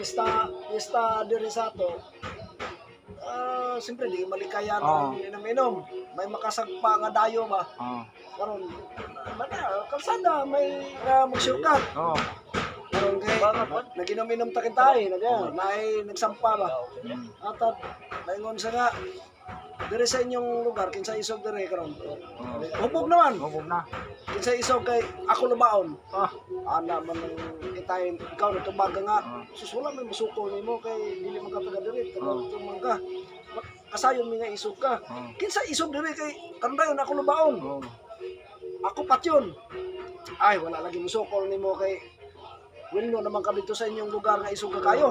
pista pista diri sa ato. Ah, siyempre di malikayan ang inom-inom. May makasagpa nga dayo ba. Karon mana kalsada may mag-shortcut. Karon kay naginom-inom ta kitay, nag naay nagsampa ba. Atat naingon sa nga diri sa inyong lugar kinsa isog diri karon. Hubog naman. Hubog na. Kinsa isog kay ako lubaon. Ana man ng itay ikaw nagtubag ka nga. Sus, wala may musukol nimo kay dili man ka taga diri, taga man ka. Kasayon mi nga isog ka. Kinsa isog diri kay karon dayon ako lubaon. Ako patyon. Ay, wala lagi musukol nimo kay wilno naman ka dito sa inyong lugar nga isog ka kayo.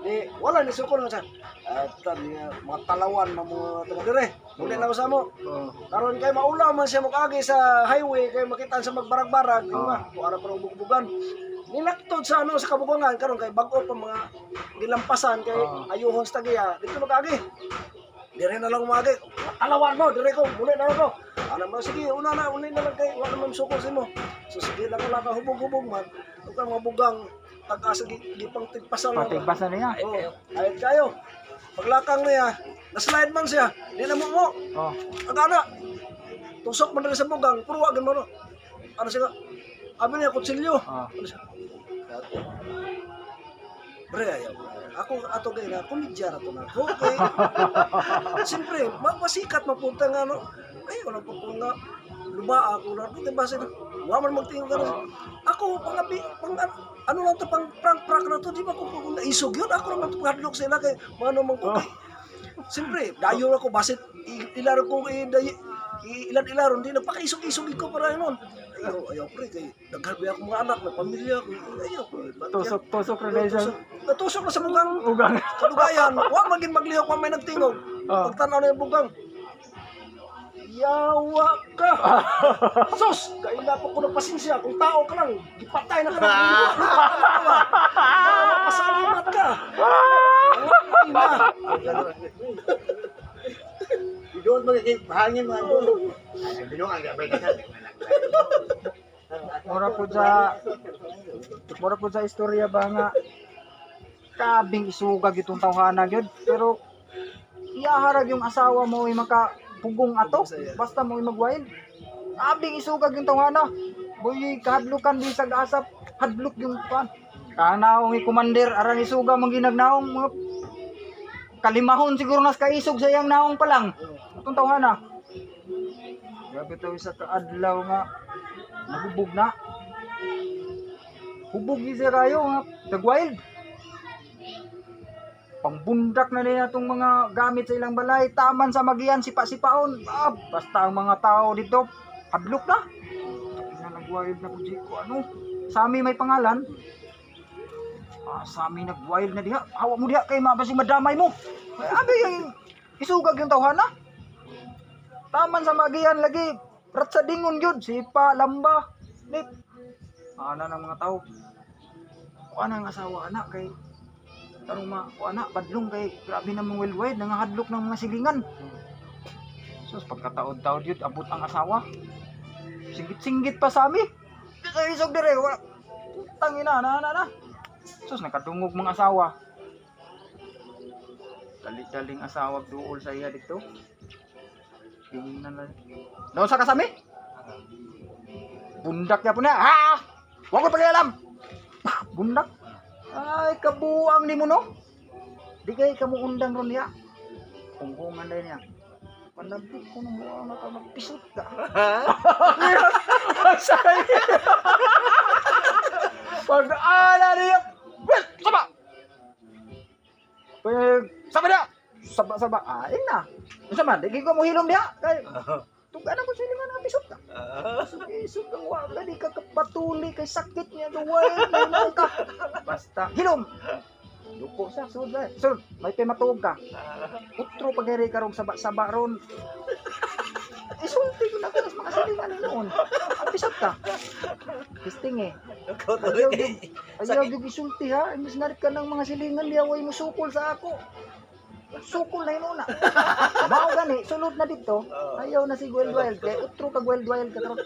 Di wala ni sukol nga sa at nga mga talawan mga mga taga dire. Muli na ko sa mo. Karon kay maulaw man siya mukagi sa highway kay makita sa magbarag-barag, di ba? Kung ara pa bugbugan. Nilaktod sa ano sa kabugangan karon kay bag-o pa mga gilampasan kay ayuhon sa tagiya. Dito magagi. Dire na lang umagi. Talawan mo, dire ko, muli na lang ko. Ano mo, sige, una na, uli na lang kay wala naman sukol sa imo. So sige lang wala ka hubog-hubog man. Ug ang mga bugang tag-asa gipang tigpasan lang. Patigpas na niya. Oh, ayot kayo. Paglakang niya, na-slide man siya. Di na mo mo. Ang ana, tusok man rin sa bugang, puro wag mo no. Ano siya? Abi niya, kutsilyo. Ano siya? Pre, ayaw. Ako ato gay na, komedya ra to na ako. Kay, siyempre, masikat mapunta nga no. Ay, wala pa ko nga. Luba ako na. Puti ba sila? Wa man magtingog ka na. Ako, pang, pang, ano lang to, pang prank prank na to. Di ba kung naisog yun? Ako naman to, pangadlok sila kay, mano man ko. Kay, siyempre, dayo ako, basit, ilaro ko, ilan-ilaro, hindi na pakaisog-isog ko para yun. Ayaw, ayaw, pre, kay, daghan ba ako mga anak, may pamilya ako. Ayaw, pre. Tusok, tusok na dahil sa Natusok na sa bugang ugang. kalugayan. Wa magin maglihok wa may nagtingog. Pagtanaw na yung bugang. Yawa ka! Sus! Kaila pa ko ng pasensya. Kung tao ka lang, gipatay na ka lang. Pasalamat ka! Ay na! Doon magiging hangin mga doon. Ay, binuang gabay ka. Mura po sa istorya ba nga kabing isugag itong tawhana gyud, pero iyaharag yung asawa mo ay makapugong ato basta mo ay magwild. Kabing isugag yung tawhana, boy, kahadlukan di sa asap, hadlok yung pan kanaong i commander aran isuga man ginagnaong mga kalimahon siguro nas kaisog sa iyang naong pa lang atong tawhana. Grabe to isa ka adlaw nga nahubog na, hubog ni siya kayo nga nag-wild, pangbundak na nila itong mga gamit sa ilang balay, taman sa magian, sipa-sipaon. Ah, basta ang mga tao dito hadlok na. Ina, nag-wild na po ko ano sa amin may pangalan. Ah, sa amin nag-wild na diha, hawa mo diha kay mabasing madamay mo. Ay, abi yung isugag yung tawhana, taman sa magian lagi, rat sa dingon yun, sipa lamba nip ana ng mga tao. Kuha na ang asawa anak kay tarong ma kuha na badlong kay grabe namang well nangahadlok ng mga silingan. Sus, pagkataod-taod yun abot ang asawa, singgit-singgit pa sa ami di sa isog dire wala putang ina na na na. Sus, nakadungog mga asawa, dali-daling asawa duol sa iya dito. Tingnan na doon sa kasami. Bundak ya po na. Ha! Huwag ko pakialam. Bundak. Ay, kabuang ni mo no. Di kay kamuundang ron niya. Pungkungan din niya. Panabik ko nung buang na ka magpisot ka. Sakay. Pag ala niya. Well, sama. Pag sama niya. Saba saba. Ay na. Unsa man, di ko mo hilom diha. Kay tugan ako silingan nga pisot ka. Isog kang wa ka di ka kapatuli kay sakit niya duway na ka. Basta hilom. Duko sa sud ba. Sud, may pamatuog ka. Utro pageri karong saba-saba ron. Isulti ko na ko sa mga silingan noon. Ang pisot ka. Pisting eh. Ayaw gyud, ayaw gyud isulti ha. Imbis na ka ng mga silingan diya way mo sukol sa ako. Sukol na yun una. Mao gani, sulod na dito. Ayaw na si Wild Wild kay utro kag Wild Wild ka karon.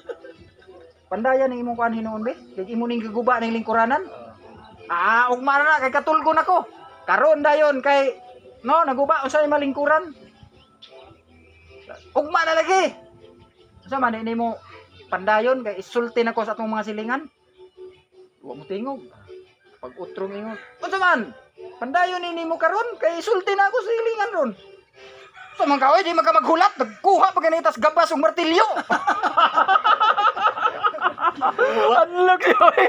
Pandayan ang imong kuan hinuon be. Kay imo ning giguba ning lingkuranan. Ah, ugma na na kay katulgon ako. Karon dayon kay no naguba unsay malingkuran. Ugma na lagi. Unsa man ini mo pandayon kay isulti na ko sa atong mga silingan. Wa mo tingog. Pag utrong ingon. Unsa man? Pandayon ini mo karon kay isulti na ako sa silingan ron. Sa man ka oy, di man ka maghulat, nagkuha pa ganitas gabas og martilyo. Anlog yoy.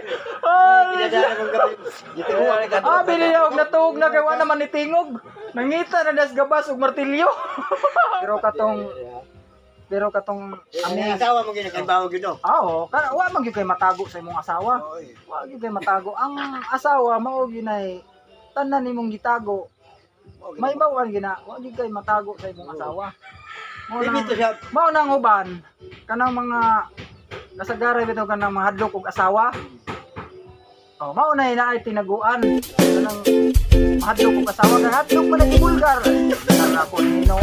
Pinadala kong gabi. Gituwa ka. Ah, bili na og natuog na kay wa naman ni tingog. Nangita na das gabas og martilyo. Pero katong Ang ami asawa mo ginakabaw gid no. Ah, oo, kana wa man gyud kay matago sa imong asawa. Oy. Wa gyud kay matago. Ang asawa mao gyud nay tanan nimong gitago. May bawan gina, wa gyud kay matago sa imong asawa. Mao Dili nang to siya. Mao nang uban kanang mga kasagaray bitaw kanang mga hadlok og asawa. Oh, mao na naay tinaguan kanang hadlok og asawa kay hadlok man nagibulgar. Kana ko nino.